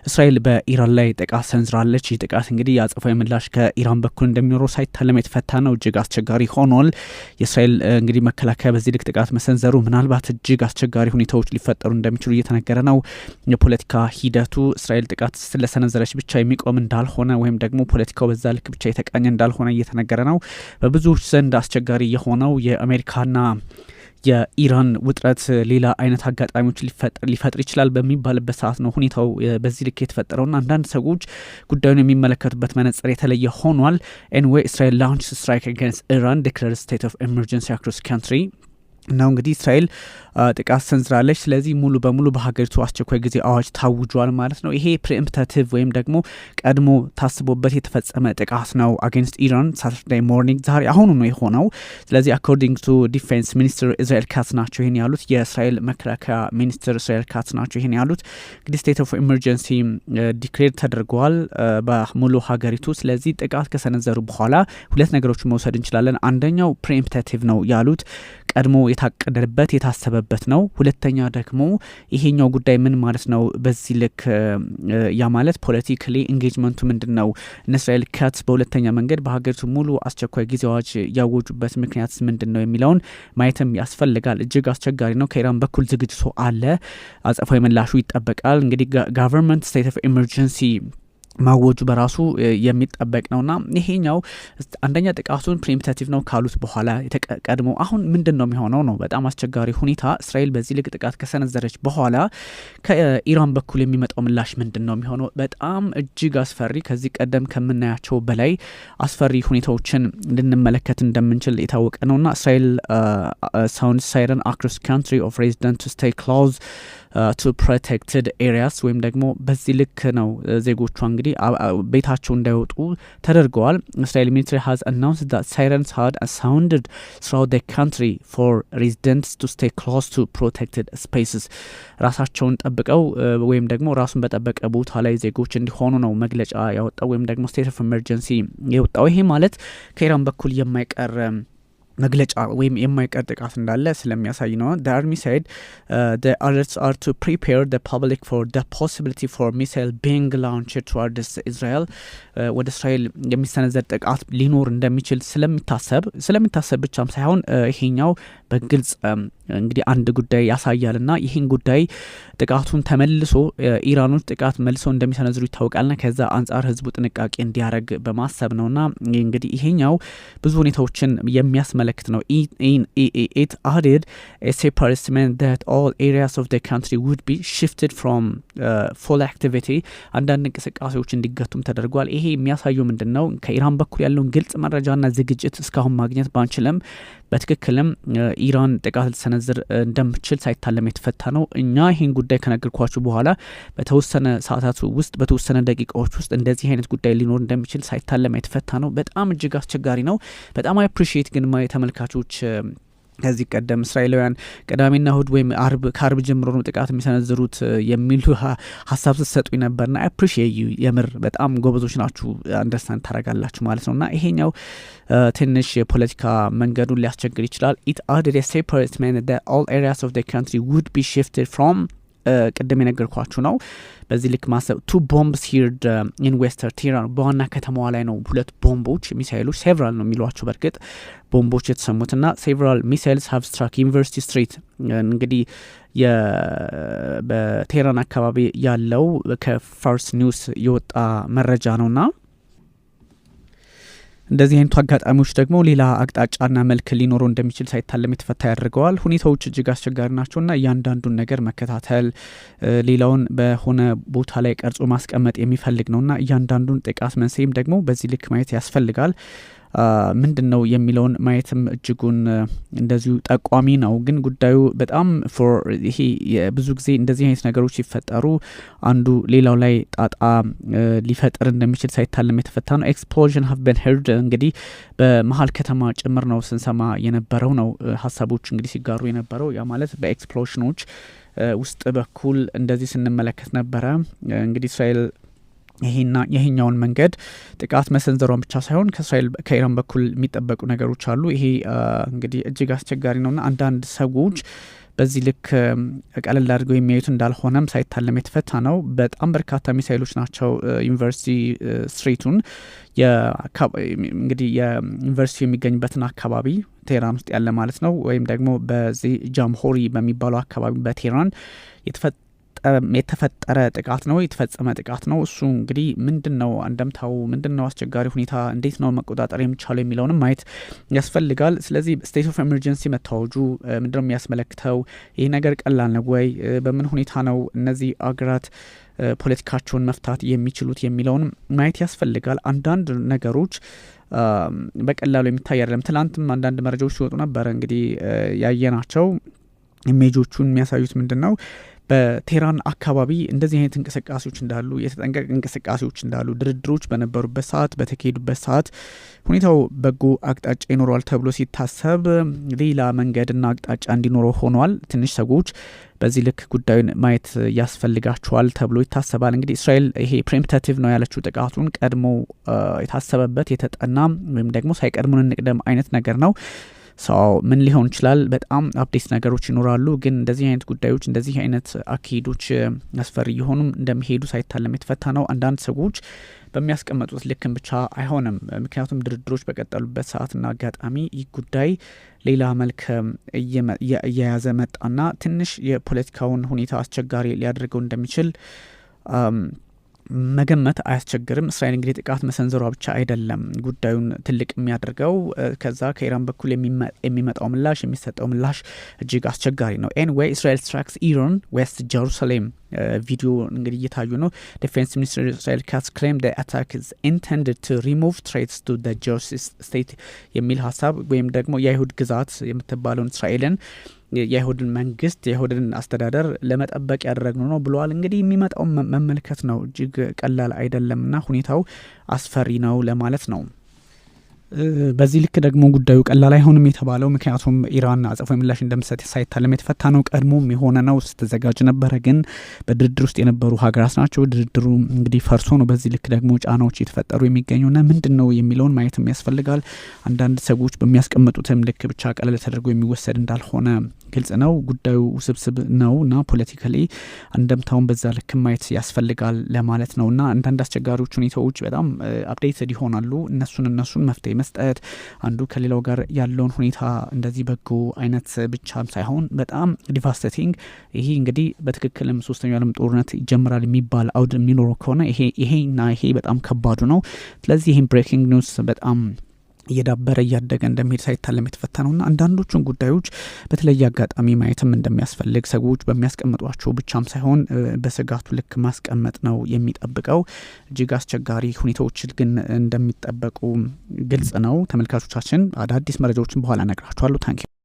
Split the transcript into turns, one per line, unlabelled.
እስራኤል በኢራን ላይ ጥቃት ሰንዝራለች። ይህ ጥቃት እንግዲህ የአጸፋዊ ምላሽ ከኢራን በኩል እንደሚኖረው ሳይታለም የተፈታ ነው። እጅግ አስቸጋሪ ሆኗል። የእስራኤል እንግዲህ መከላከያ በዚህ ልክ ጥቃት መሰንዘሩ ምናልባት እጅግ አስቸጋሪ ሁኔታዎች ሊፈጠሩ እንደሚችሉ እየተነገረ ነው። የፖለቲካ ሂደቱ እስራኤል ጥቃት ስለሰነዘረች ብቻ የሚቆም እንዳልሆነ ወይም ደግሞ ፖለቲካው በዛ ልክ ብቻ የተቃኘ እንዳልሆነ እየተነገረ ነው። በብዙዎች ዘንድ አስቸጋሪ የሆነው የአሜሪካና የኢራን ውጥረት ሌላ አይነት አጋጣሚዎች ሊፈጥር ይችላል በሚባልበት ሰዓት ነው ሁኔታው በዚህ ልክ የተፈጠረውና አንዳንድ ሰዎች ጉዳዩን የሚመለከቱበት መነጽር የተለየ ሆኗል። Anyway, Israel launch strike against Iran, declare state of emergency across country ነው። እንግዲህ እስራኤል ጥቃት ሰንዝራለች። ስለዚህ ሙሉ በሙሉ በሀገሪቱ አስቸኳይ ጊዜ አዋጅ ታውጇል ማለት ነው። ይሄ preemptive ወይም ደግሞ ቀድሞ ታስቦበት የተፈጸመ ጥቃት ነው። Against Iran Saturday morning፣ ዛሬ አሁኑ ነው የሆነው። ስለዚህ according to Defense Minister Israel Katz ናቸው ይህን ያሉት። የእስራኤል መከላከያ ሚኒስትር እስራኤል ካትስ ናቸው ይህን ያሉት። እንግዲህ state of emergency declare ተደርገዋል በሙሉ ሀገሪቱ። ስለዚህ ጥቃት ከሰነዘሩ በኋላ ሁለት ነገሮችን መውሰድ እንችላለን። አንደኛው preemptive ነው ያሉት፣ ቀድሞ የታቀደበት የታሰበበት ነው። ሁለተኛ ደግሞ ይሄኛው ጉዳይ ምን ማለት ነው? በዚህ ልክ ያ ማለት politically engagement ኡ ምንድን ነው? እነ እስራኤል ካትስ በሁለተኛ መንገድ በሀገሪቱ ሙሉ አስቸኳይ ጊዜ አዋጅ ያወጁበት ምክንያት ምንድን ነው የሚለውን ማየትም ያስፈልጋል። እጅግ አስቸጋሪ ነው። ከኢራን በኩል ዝግጅቱ አለ። አጸፋዊ ምላሹ ይጠበቃል። እንግዲህ government state of emergency ማወጁ በራሱ የሚጠበቅ ነውና ይሄኛው አንደኛ ጥቃቱን preemptive ነው ካሉት በኋላ ቀድሞ አሁን ምንድን ነው የሚሆነው ነው በጣም አስቸጋሪ ሁኔታ። እስራኤል በዚህ ልክ ጥቃት ከሰነዘረች በኋላ ከኢራን በኩል የሚመጣው ምላሽ ምንድን ነው የሚሆነው? በጣም እጅግ አስፈሪ፣ ከዚህ ቀደም ከምናያቸው በላይ አስፈሪ ሁኔታዎችን ልንመለከት እንደምንችል የታወቀ ነውና Israel sound siren across country of resident to stay close to protected areas ወይም ደግሞ በዚህ ልክ ነው ዜጎቿ እንግዲህ ቤታቸው እንዳይወጡ ተደርገዋል። Israel military has announced that sirens had sounded throughout the country for residents to stay close to protected spaces። ራሳቸውን ጠብቀው ወይም ደግሞ ራሱን በጠበቀ ቦታ ላይ ዜጎች እንዲሆኑ ነው መግለጫ ያወጣው ወይም ደግሞ state of emergency የወጣው። ይሄ ማለት ከኢራን በኩል የማይቀር መግለጫ ወይም የማይቀር ጥቃት እንዳለ ስለሚያሳይ ነው። The army said the alerts are to prepare the public for the possibility for missile being launched towards Israel። ወደ እስራኤል የሚሰነዘር ጥቃት ሊኖር እንደሚችል ስለሚታሰብ ብቻም ሳይሆን ይሄኛው በግልጽ እንግዲህ አንድ ጉዳይ ያሳያልና ይህን ጉዳይ ጥቃቱን ተመልሶ ኢራኖች ጥቃት መልሰው እንደሚሰነዝሩ ይታወቃልና ከዛ አንጻር ህዝቡ ጥንቃቄ እንዲያደርግ በማሰብ ነውና እንግዲህ ይሄኛው ብዙ ሁኔታዎችን የሚያስመለክት ነው። It added a separate statement that all areas of the country would be shifted from full activity። አንዳንድ እንቅስቃሴዎች እንዲገቱም ተደርጓል። ይሄ የሚያሳየው ምንድን ነው? ከኢራን በኩል ያለውን ግልጽ መረጃና ዝግጅት እስካሁን ማግኘት ባንችልም በትክክልም ኢራን ጥቃት ልትሰነዝር እንደምትችል ሳይታለም የተፈታ ነው። እኛ ይህን ጉዳይ ከነገርኳችሁ በኋላ በተወሰነ ሰዓታት ውስጥ፣ በተወሰነ ደቂቃዎች ውስጥ እንደዚህ አይነት ጉዳይ ሊኖር እንደሚችል ሳይታለም የተፈታ ነው። በጣም እጅግ አስቸጋሪ ነው። በጣም I appreciate ግን my ተመልካቾች፣ ከዚህ ቀደም እስራኤላውያን ቅዳሜና እሁድ ወይም አርብ ከአርብ ጀምሮ ነው ጥቃት የሚሰነዝሩት የሚሉ ሀሳብ ስትሰጡኝ ነበርና appreciate you። የምር በጣም ጎበዞች ናችሁ፣ understand ታደርጋላችሁ ማለት ነው። እና ይሄኛው ትንሽ የፖለቲካ መንገዱን ሊያስቸግር ይችላል። It added separate statement all areas of country would be shifted from ቅድም የነገርኳችሁ ነው። በዚህ ልክ ማሰብ two bombs heard in western Tehran፣ በዋና ከተማዋ ላይ ነው ሁለት ቦምቦች፣ ሚሳይሎች፣ several ነው የሚሏቸው በእርግጥ ቦምቦች የተሰሙትና several missiles have struck University Street። እንግዲህ በቴህራን አካባቢ ያለው ከ Fars News የወጣ መረጃ ነውና እንደዚህ አይነቱ አጋጣሚዎች ደግሞ ሌላ አቅጣጫና መልክ ሊኖረው እንደሚችል ሳይታለም የተፈታ ያደርገዋል። ሁኔታዎች እጅግ አስቸጋሪ ናቸውና እያንዳንዱን ነገር መከታተል፣ ሌላውን በሆነ ቦታ ላይ ቀርጾ ማስቀመጥ የሚፈልግ ነውና እያንዳንዱን ጥቃት መንስኤም ደግሞ በዚህ ልክ ማየት ያስፈልጋል። ምንድን ነው የሚለውን ማየትም እጅጉን እንደዚሁ ጠቋሚ ነው። ግን ጉዳዩ በጣም for ይሄ ብዙ ጊዜ እንደዚህ አይነት ነገሮች ሲፈጠሩ አንዱ ሌላው ላይ ጣጣ ሊፈጥር እንደሚችል ሳይታለም የተፈታ ነው። Explosion have been heard፣ እንግዲህ በመሀል ከተማ ጭምር ነው ስንሰማ የነበረው ነው ሀሳቦች እንግዲህ ሲጋሩ የነበረው። ያ ማለት በ explosion ኖች ውስጥ በኩል እንደዚህ ስንመለከት ነበረ። እንግዲህ እስራኤል ይሄና ይሄኛውን መንገድ ጥቃት መሰንዘሯን ብቻ ሳይሆን ከእስራኤል ከኢራን በኩል የሚጠበቁ ነገሮች አሉ። ይሄ እንግዲህ እጅግ አስቸጋሪ ነውና አንዳንድ ሰዎች በዚህ ልክ ቀለል አድርገው የሚያዩት እንዳልሆነም ሳይታለም የተፈታ ነው። በጣም በርካታ ሚሳይሎች ናቸው University Street ኡን፣ እንግዲህ የዩኒቨርሲቲ የሚገኝበትን አካባቢ ቴህራን ውስጥ ያለ ማለት ነው፣ ወይም ደግሞ በዚህ ጃምሆሪ በሚባለው አካባቢ በቴህራን የተፈጠረ ጥቃት ነው፣ የተፈጸመ ጥቃት ነው። እሱ እንግዲህ ምንድን ነው አንደምታው፣ ምንድን ነው አስቸጋሪ ሁኔታ፣ እንዴት ነው መቆጣጠር የሚቻለው የሚለውንም ማየት ያስፈልጋል። ስለዚህ state of emergency መታወጁ ምንድነው የሚያስመለክተው? ይህ ነገር ቀላል ነው ወይ? በምን ሁኔታ ነው እነዚህ አገራት ፖለቲካቸውን መፍታት የሚችሉት የሚለውንም ማየት ያስፈልጋል። አንዳንድ ነገሮች በቀላሉ የሚታይ አይደለም። ትላንትም አንዳንድ መረጃዎች ሲወጡ ነበረ፣ እንግዲህ ያየናቸው image ኦቹን የሚያሳዩት ምንድን ነው፣ በቴህራን አካባቢ እንደዚህ አይነት እንቅስቃሴዎች እንዳሉ፣ የተጠንቀቅ እንቅስቃሴዎች እንዳሉ፣ ድርድሮች በነበሩበት ሰዓት፣ በተካሄዱበት ሰዓት ሁኔታው በጎ አቅጣጫ ይኖረዋል ተብሎ ሲታሰብ ሌላ መንገድና አቅጣጫ እንዲኖረው ሆኗል። ትንሽ ሰዎች በዚህ ልክ ጉዳዩን ማየት ያስፈልጋቸዋል ተብሎ ይታሰባል። እንግዲህ እስራኤል ይሄ preemptive ነው ያለችው ጥቃቱን ቀድሞ የታሰበበት፣ የተጠና ወይም ደግሞ ሳይቀድሙን እንቅደም አይነት ነገር ነው። So ምን ሊሆን ይችላል? በጣም update ነገሮች ይኖራሉ። ግን እንደዚህ አይነት ጉዳዮች፣ እንደዚህ አይነት አካሄዶች አስፈሪ እየሆኑም እንደሚሄዱ ሳይታለም የተፈታ ነው። አንዳንድ ሰዎች በሚያስቀምጡት ልክም ብቻ አይሆንም። ምክንያቱም ድርድሮች በቀጠሉበት ሰዓትና አጋጣሚ ይህ ጉዳይ ሌላ መልክ እየያዘ መጣና ትንሽ የፖለቲካውን ሁኔታ አስቸጋሪ ሊያደርገው እንደሚችል መገመት አያስቸግርም። እስራኤል እንግዲህ ጥቃት መሰንዘሯ ብቻ አይደለም ጉዳዩን ትልቅ የሚያደርገው፣ ከዛ ከኢራን በኩል የሚመጣው ምላሽ፣ የሚሰጠው ምላሽ እጅግ አስቸጋሪ ነው። Anyway, Israel strikes Iran West Jerusalem ቪዲዮ እንግዲህ እየታዩ ነው። ዲፌንስ ሚኒስትር እስራኤል ካትስ ክሌም አታክ ኢዝ ኢንተንድድ ቱ ሪሙቭ ትሬትስ ቱ ጀውስ ስቴት የሚል ሀሳብ ወይም ደግሞ የአይሁድ ግዛት የምትባለውን እስራኤልን፣ የአይሁድን መንግስት፣ የአይሁድን አስተዳደር ለመጠበቅ ያደረግነው ነው ብለዋል። እንግዲህ የሚመጣው መመልከት ነው። እጅግ ቀላል አይደለምና ሁኔታው አስፈሪ ነው ለማለት ነው። በዚህ ልክ ደግሞ ጉዳዩ ቀላል አይሆንም የተባለው ምክንያቱም ኢራን አጸፋዊ ምላሽ እንደምትሰጥ ሳይታለም የተፈታ ነው። ቀድሞም የሆነ ነው፣ ስትዘጋጅ ነበረ። ግን በድርድር ውስጥ የነበሩ ሀገራት ናቸው። ድርድሩ እንግዲህ ፈርሶ ነው በዚህ ልክ ደግሞ ጫናዎች እየተፈጠሩ የሚገኙና ምንድን ነው የሚለውን ማየትም ያስፈልጋል። አንዳንድ ሰዎች በሚያስቀምጡትም ልክ ብቻ ቀለል ተደርጎ የሚወሰድ እንዳልሆነ ግልጽ ነው። ጉዳዩ ውስብስብ ነው እና politically አንደምታውን በዛ ልክ ማየት ያስፈልጋል ለማለት ነው። እና አንዳንድ አስቸጋሪዎች ሁኔታዎች በጣም updated ይሆናሉ። እነሱን መፍትሄ መስጠት፣ አንዱ ከሌላው ጋር ያለውን ሁኔታ እንደዚህ በጎ አይነት ብቻም ሳይሆን በጣም devastating፣ ይሄ እንግዲህ በትክክልም ሶስተኛው ዓለም ጦርነት ይጀምራል የሚባል አውድ የሚኖረው ከሆነ ይሄና ይሄ በጣም ከባዱ ነው። ስለዚህ ይህም breaking news በጣም እየዳበረ፣ እያደገ እንደሚሄድ ሳይታለም የተፈታ ነውና አንዳንዶቹን ጉዳዮች በተለየ አጋጣሚ ማየትም እንደሚያስፈልግ፣ ሰዎች በሚያስቀምጧቸው ብቻም ሳይሆን በስጋቱ ልክ ማስቀመጥ ነው የሚጠብቀው። እጅግ አስቸጋሪ ሁኔታዎች ግን እንደሚጠበቁ ግልጽ ነው። ተመልካቾቻችን፣ አዳዲስ መረጃዎችን በኋላ እነግራችኋለሁ። Thank you.